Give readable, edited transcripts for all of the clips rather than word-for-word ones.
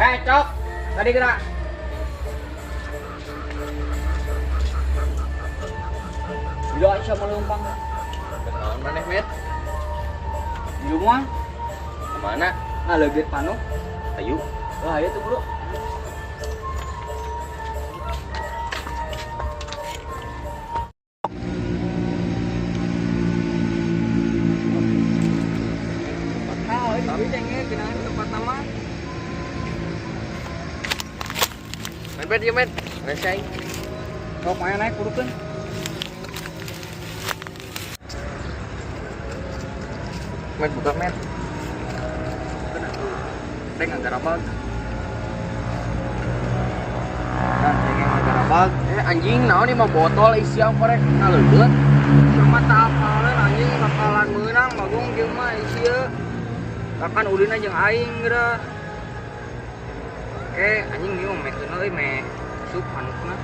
Cok. Tadi gerak. Gila siapa leumpang. Naon maneh, Met? Di rumah. Kemana? Ngaleugit panuk. Ayo. Wah, ayo tuh, Bro. Nah, ini cengeng kenangan tempat nama. Met, Met, yuk, Met. Resai. Sok main naik kudukeun. Met, buka, Met. Deng agar abag. Nah, cengeng agar abag. Anjing, naon ieu mah botol isi apa rek ngaleugeut? Cuma tak apaleun anjing bakalan meunang bagong kieu mah isi ieu. Bahkan ulina jeung aing geura. Oke, anjing ieu mah mekeun euy meh sup manukna.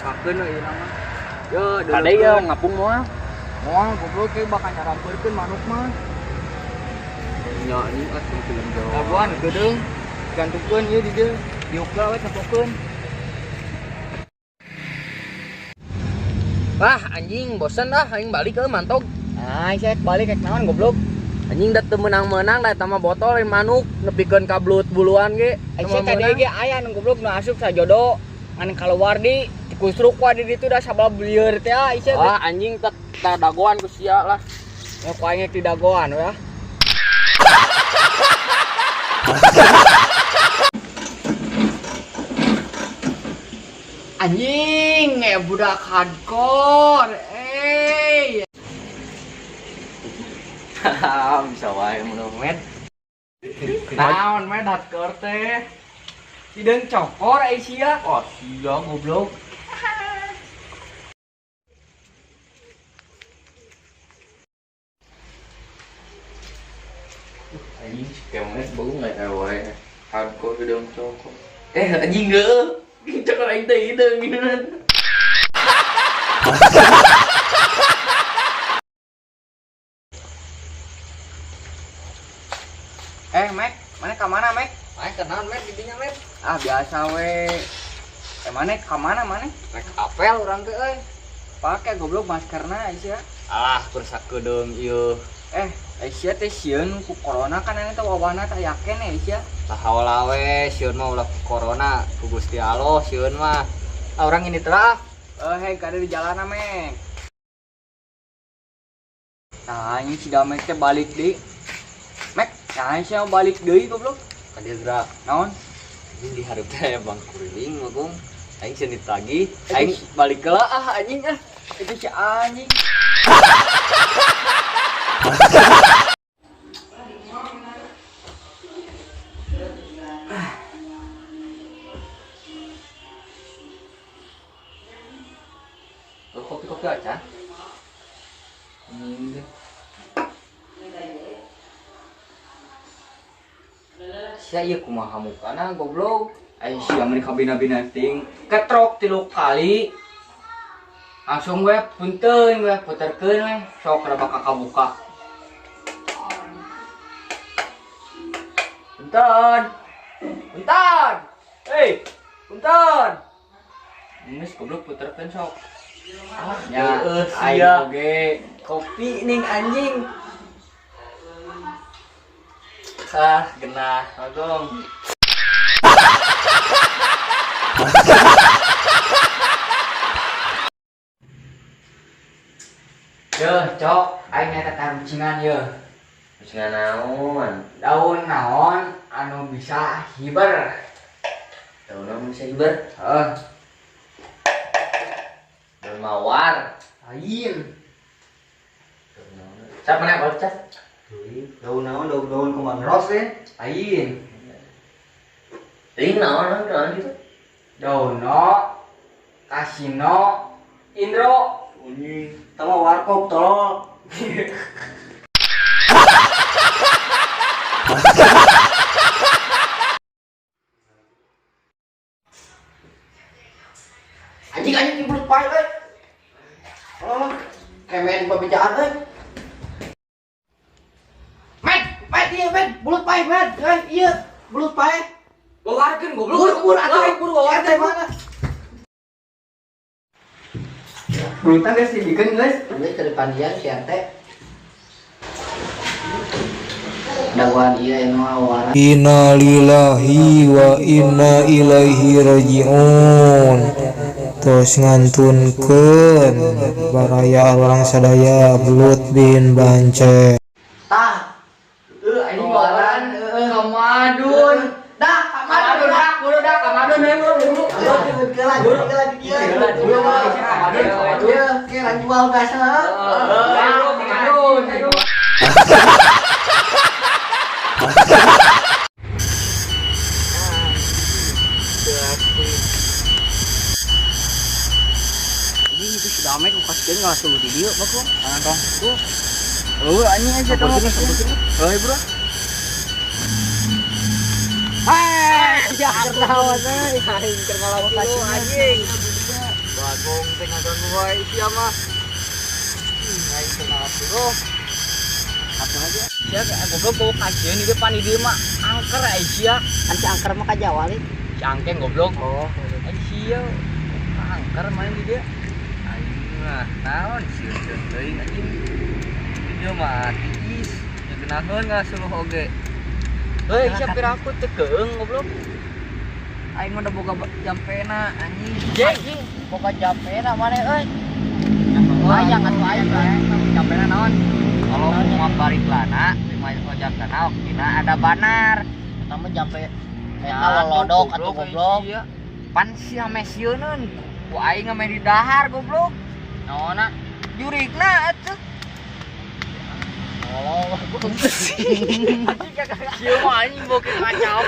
Sakeun euy ieu mah. Yo, Kade ieu ngapung moal. Moal goblok ieu bakal nyarampeurkeun manuk mah. Nya anjing ah film Jawa. Labuan geudeung gantungkeun ieu di dieu. Diukla we tempokeun. Wah, anjing bosen ah aing balik ke mantog. Ah, saya balik rek naon goblok. Anjing da teu meunang-meunang da eta mah botol lain manuk nepikeun ka belut buluan ge. Aisyah tadi ge aya nu goblok nu asup sajodo ngan kaluar di dikusruk wa di ditu da sabab lieur teh Aisyah. Wah, anjing teh dagoan ku sia lah. Ya ku aing di dagoan ya. Anjing, budak hardcore. Eh. Bisa wae mun Met. Naon Met hardcore teh? Hideung cokor Aisyah. Oh, sia goblok. Anjing si kemet bau nggak wae. Hardcore hideung cokor. Anjing geuleuh. Cokor aing teh hideung geunan. Mek, mana ka mana, Mek? Aing kenaon Met di dinya Met? Ah, biasa we. Mana ka mana mana? Rek apel urang teh euy. Pake goblok maskerna Aisyah. Alah, kur sakedeung ieu. Aisyah teh sieun ku corona kan aya teh wabahna teh yakin Aisyah. Lah haola we sieun mah ulah ku corona, ku Gusti Allah sieun mah. Ah, urang ini teh lah. Hei, kada di jalan Mek. Nah, ini si Damek teh balik deui. Mek, nah Aisyah balik deui goblok. Ka dieu gerak. Naon? Anjing di hareup teh aya bang kuriling bagong. Aing sieun ditagih. Aing balik heula ah anjing ah. Itu si anjing. Oh, kopi-kopi aja. Anjing. Sia ieu kumaha mukana goblok. Ai sia meni kabina-bina ting. Ketrok 3 kali. Langsung we punten we puterkeun we sok rada bakal kabuka. Punten. Punten. Hei, punten. Geus goblok puterkeun sok. Ah, ya, heueuh aing sia. oge kopi ning anjing. Ah, genah, bagong. Yeuh, cok, aing nyata tarucingan yeuh. Rucingan naon? Daun naon anu bisa hiber? Daun naon bisa hiber? Heeh. Daun mawar. Lain. Daun naon? Cap mana kalau cap? Daun naon, daun-daun kembang ros ya? Lain. Lain naon, naon, naon gitu? Dono, Kasino, Indro. Anjing. Tama warkop tolol. Anjing anjing belut pae euy. Oh, kemen pembejaan euy. Met, met ieu met, belut pae met. Ieu belut pae. Wawarkeun goblok. Buru-buru atuh. Buru wawarkeun mana? Belutan geus dibikeun geus. Ini ke depan dia si RT. Daguan ieu anu wawaran. Innalillahi wa inna ilaihi rajiun. Tos ngantunkeun baraya orang sadaya belut bin bance. Tah, Aing wawaran kamadun. Dah, Kamadun dah, buru dah kamadun we buru buru. Buru keula di dieu. Buru kamadun kamadun. Ieu kira jual gas heuh. Kamadun. Ini itu sudah ame ku kasieun ngalah di dieu baku. Tong. Tuh. Eueuh anjing aja tong. Heuh bro. Hai, ya kernawan euy, aing keur ngalah anjing. Bagong teh ngaganggu wae sia mah. Aing keur ngalah Apa aja? Sia goblok bawa kajian ieu pan di dieu mah angker ai sia. Kan si angker mah ka Jawa li. Si angkeng goblok. Oh, Ai sia angker main di dieu. Aing mah naon sieun teuing anjing. Di dieu mah tiis. Ngegenaheun ngasuluh oge. Heuy, sia piraku teu keung goblok. Aing mah udah boga jampena anjing. Anjing, boga jampena mana euy? Bayang atuh aing Jampena naon? Kalau mau balik lana, lima ojek kenal, kina ada banar. Eta mah jampe eta lolodok atuh goblok. Pan sia mesieuneun. Ku aing mah di dahar goblok. Naonna? Jurigna atuh. Oh, Sia mah anjing bokeh kacau.